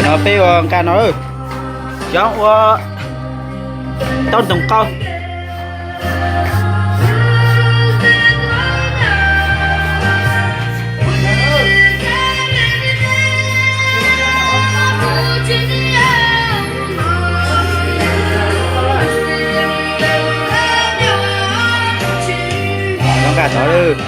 Peb ua nqa no, cov ua taub ntoo qau. Nqa tod lawm.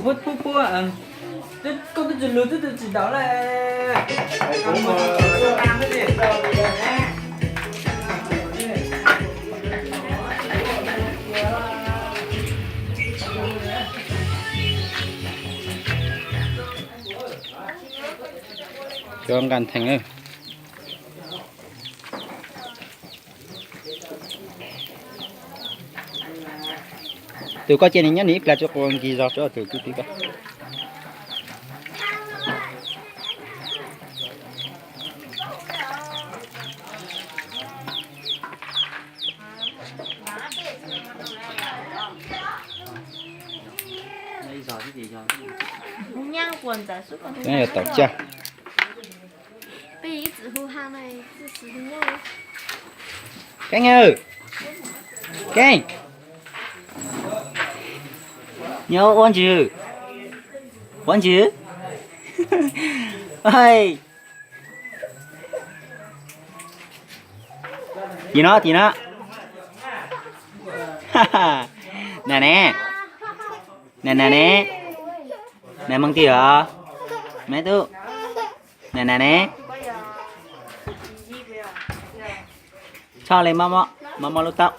Koj puab puab, koj twb tsis lug twb tsis daus le. Cov nqa theem. Tus koj cia nws nyob nws ib plag tso, kuv nkig zog rau tus kwv tij koj. Yog tom cag. Keeb, Keeb, nyob ua ntsws, ua ntsws. Tim no, tim no. Nas ne, nas nas ne, nas moog tim os, me tub, nas nas ne. Tshoj le, mob mob lub taub.